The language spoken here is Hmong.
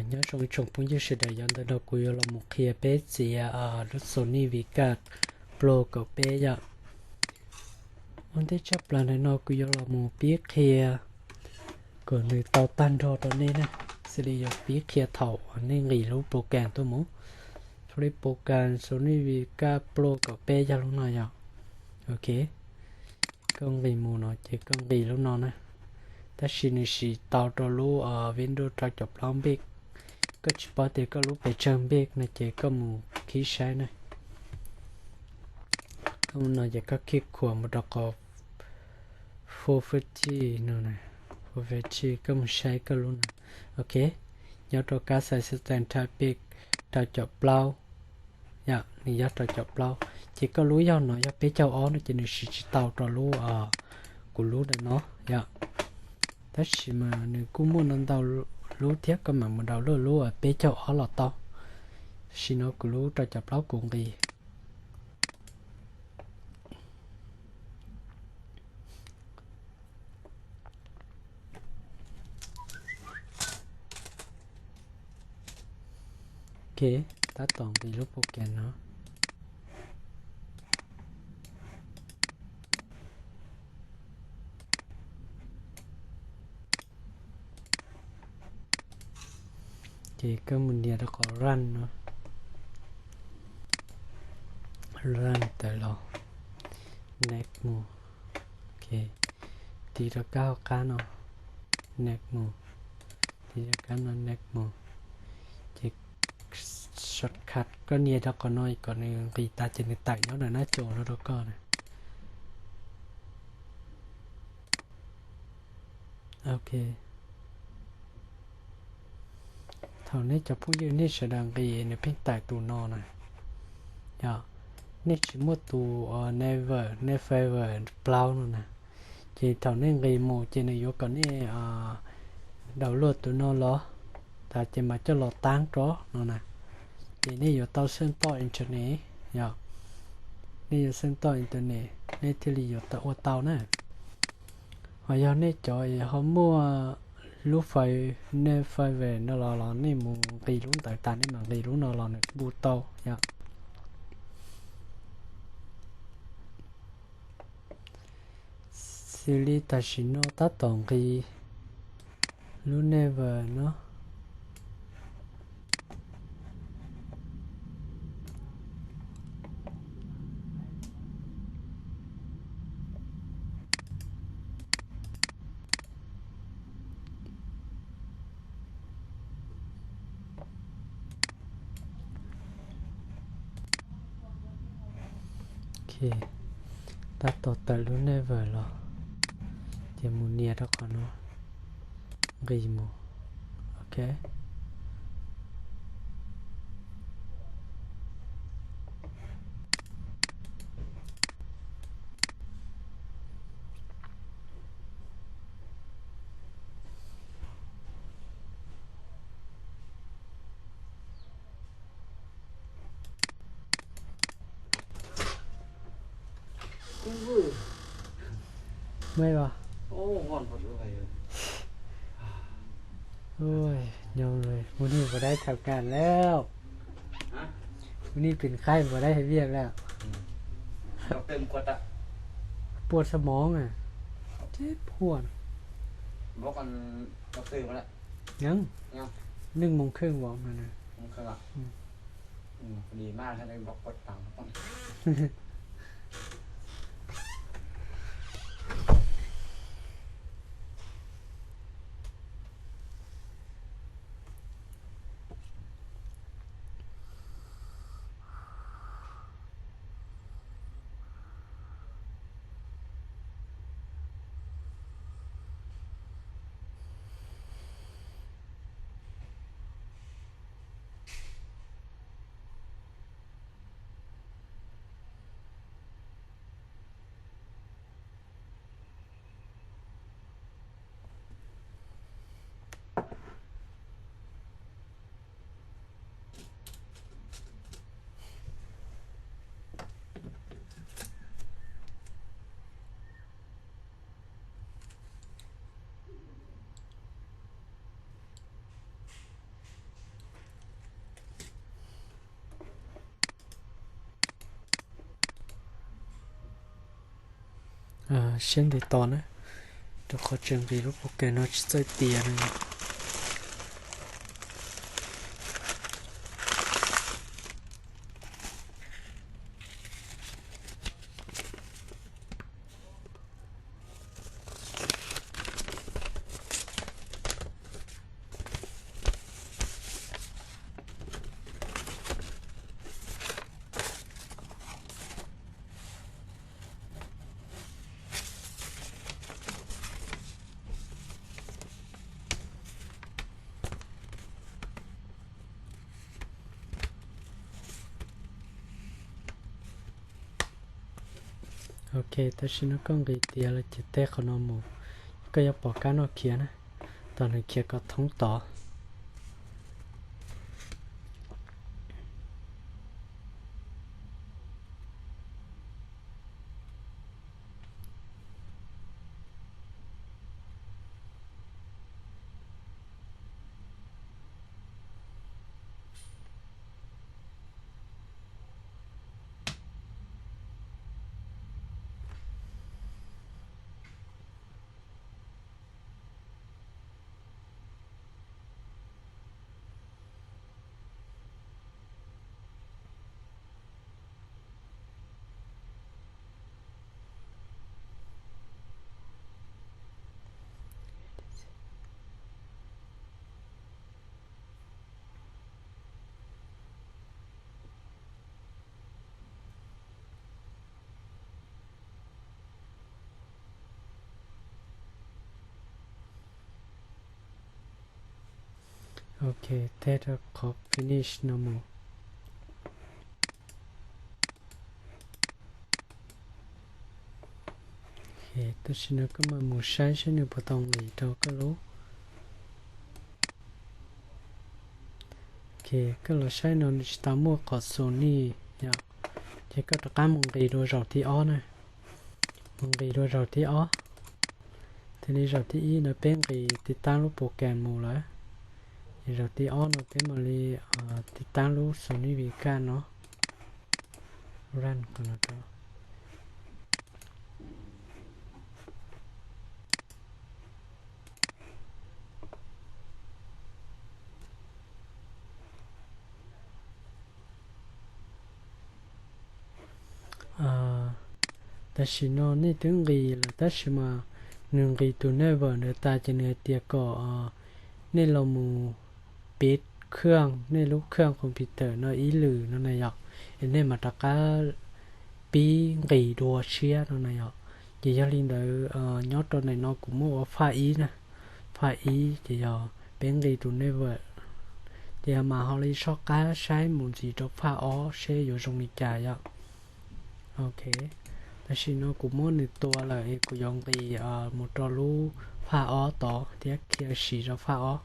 Nyob zoo ib tsoom phooj ywg sawv daws, yog ntawm no kuv yuav los mus qhia peb txiav lub Sony Vegas Pro kaum peb yom. Ua ntej tshaj plaws ntawm no kuv yuav los mus pib qhia kom nws tau tag nrho rau nej na. Xws li yuav pib qhia thaum nej nqis lub program tuaj mus. Thaum lub program Sony Vegas Pro kaum peb yog lub no yom. Ok, koj nqis mus no ces koj nqis lub no na. Tab sis nws siv tau rau lub Windows rau caum plaub npej. Koj tsis paub tias koj lub pes tsawg npej no ces koj mus khib saib na. Koj mus no ces koj khij khuam mus rau qhov full H D no na, full H D, koj mus saib koj lub no. Ok, nyob rau kab xais xwb tag nrho peb rau caum plaub, yom, nws yog rau caum plaub. Ces koj lub yog no yog peb caug ob no ces nws siv tsis tau rau lub, kuv lub ntawm no yom. Tab sis mas nws kuj muaj no ntau lub thiab, koj mam mus download lub peb caug ob los tau. Tam sim no kuv lub rau caum plaub kuv nqis. Ok, tab tom nqis lub program no. Ces koj mus nias rau qhov run no, run tawm los, next mus. Ok, tiv rau kab hauv qab no, next mus, tiv rau kab no, next mus. Ces shortcut koj nias rau qhov no kom nws nqis tas ces nws tawm nyob ntawm nab cov no rau koj na. Ok, thaum nej cov phooj ywg nej sawv daws nqis nws pheej tawm tus no na. Yog nej tsis muaj tus Never, Never Favorite plaub no na, ces thaum nej nqis mus ces nws yuav kom nej download tus no los tas ces mas coj los tab rau no na. Ces nej yuav tau xeeb toj internet, yog nej yuav xeeb toj internet nej thiaj li yuav tau ua tau na. Ho yog nej cov ho muaj lub fais, nej fais ve no los los nej mus nqis lub ntawd tas nej mam nqis lub no los nws kuj tau yom. Xws li tam sim no tab tom nqis lub Never no. Ok, tab tom tawm lub Never los, ces mus nias rau qhov no, nqis mus. Ok. Mej os. Nyob, mus nij puas dai tham kas lawm. Mus nij pem qaib puas dai hais viaj lawm. Puas sab moov a? Tib puas. Yeej, nees moos kheej as. Siab ntev tos na, rau qhov tseem nqis lub program no tsis txawj tiav no. Ok, tam sim no koj nqis tiav lawm ces teb qhov no mus, koj yuav pom kab no khiav na, tos nws khiav kom thoob tod. Ok, teb rau qhov finish no mus. Ok, tam sim no koj mam mus saib saib nws puas tau nqis rau koj lub. Ok, koj los saib no nws tsis tau muaj qhov xus nij yom, ces koj rov qab mus nqis dua zaum thib ob na. Mus nqis dua zaum thib ob. Thiaj li zaum thib ib no peb nqis tiv tab lub program mus lawm, ces zaum thib ob no peb mam li tiv tab lub xus nij vi kaj no. Run qhov no rau. Tam sim no nej twb nqis lawm tab sis mas nws nqis tus network ntawd tas ces nws hais tias kom nej los mus pib khaj nej lub khaj computer no ib lwm no na yom, es nej mam rov qab pib nqis dua tshiab no na yom. Ces yog li ntawd nyob rau ntawm no kuv muab ua faj ib na, faj ib ces yog peb nqis tus network, ces yog mam ho li soj qab saib mus ntxiv rau faj ob seb yuav zoo li cas yom. Ok, tam sim no kuv muab nws tua lawm es kuv yuav nqis mus rau lub faj ob tod thiab khiav siv rau faj ob.